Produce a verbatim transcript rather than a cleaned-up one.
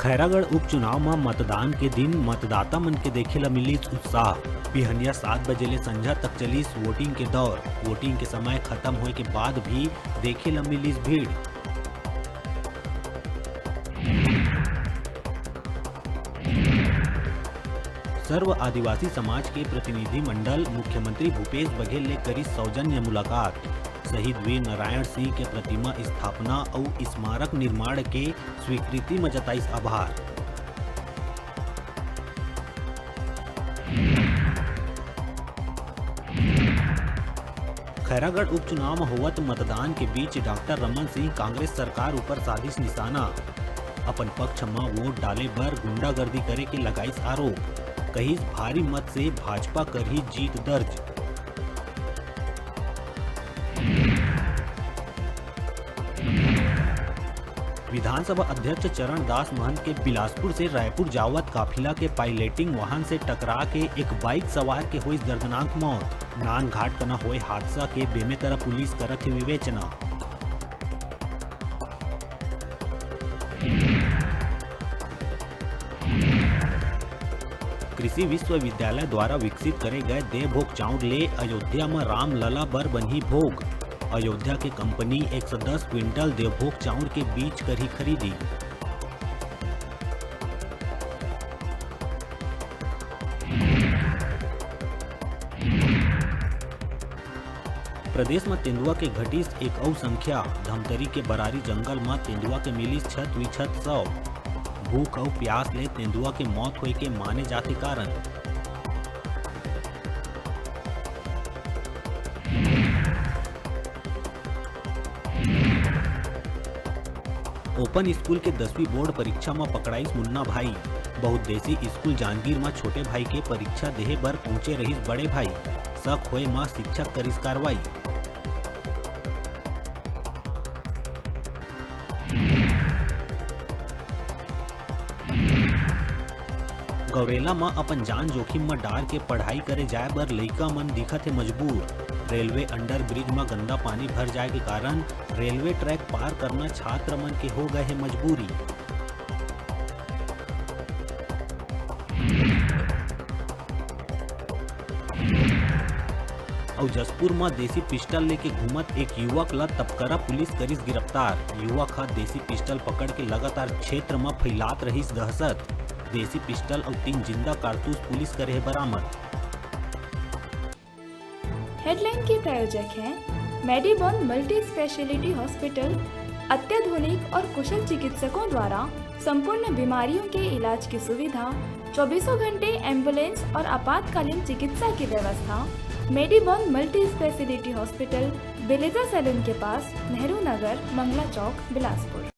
खैरागढ़ उपचुनाव म मतदान के दिन मतदाता मन के देखे ल मिलिस उत्साह। बिहनिया सात बजे ले संझा तक चलिस वोटिंग के दौर। वोटिंग के समय खत्म होए के बाद भी देखे ल मिलिस भीड़। सर्व आदिवासी समाज के प्रतिनिधि मंडल मुख्यमंत्री भूपेश बघेल ले करिस सौजन्य मुलाकात। शहीद वीर नारायण सिंह के प्रतिमा स्थापना अउ स्मारक निर्माण के स्वीकृति म जताइस आभार। खैरागढ़ उपचुनाव म होवत मतदान के बीच डॉक्टर रमन सिंह कांग्रेस सरकार ऊपर साधिस निशाना। अपन पक्ष म वोट डाले बर गुंडागर्दी करे के लगाइस आरोप। कहिस, भारी मत से भाजपा करही जीत दर्ज। विधानसभा अध्यक्ष चरण दास महंत के बिलासपुर से रायपुर जावत काफिला के पायलटिंग वाहन से टकरा के एक बाइक सवार के होइस दर्दनाक मौत। नानघाट कना होए हादसा के बेमेतरा पुलिस करत हे विवेचना। कृषि विश्वविद्यालय द्वारा विकसित करे गए देवभोग चाउर ले अयोध्या म रामलला बर बनही भोग। अयोध्या के कंपनी एक सौ दस क्विंटल देवभोग चाउर के बीज करही खरीदी। प्रदेश म तेंदुआ के घटिस एक अउ संख्या। धमतरी के बरारी जंगल म तेंदुआ के मिलिस छत विछत शव। भूख अउ प्यास ले तेंदुआ के मौत होए के माने जाथे कारण। ओपन स्कूल के दसवीं बोर्ड परीक्षा म पकड़ाइस मुन्ना भाई। बहुउद्देशीय स्कूल जांजगीर म छोटे भाई के परीक्षा देहे बर पहुंचे रहिस बड़े भाई। शक होए म शिक्षक करिस कार्रवाई। गौरेला म अपन जान जोखिम म डार के पढ़ाई करे जाए बर लइका मन दिखत हे मजबूर। रेलवे अंडर ब्रिज म गंदा पानी भर जाए के कारण रेलवे ट्रैक पार करना छात्र मन के हो गए हे मजबूरी। अउ जशपुर म देसी पिस्टल लेके घूमत एक युवक ल तपकरा पुलिस करिस गिरफ्तार। युवक ह देसी पिस्टल पकड़ के लगातार क्षेत्र म फैलात रहिस दहशत। देसी पिस्टल अउ तीन जिंदा कारतूस पुलिस करे हे बरामद। हेडलाइन के प्रायोजक हैं मेडीबॉन मल्टी स्पेशलिटी हॉस्पिटल। अत्याधुनिक और कुशल चिकित्सकों द्वारा संपूर्ण बीमारियों के इलाज की सुविधा, चौबीसों घंटे एम्बुलेंस और आपातकालीन चिकित्सा की व्यवस्था। मेडीबॉन मल्टी स्पेशलिटी हॉस्पिटल, बेलेजा सैलून के पास, नेहरू नगर, मंगला चौक, बिलासपुर।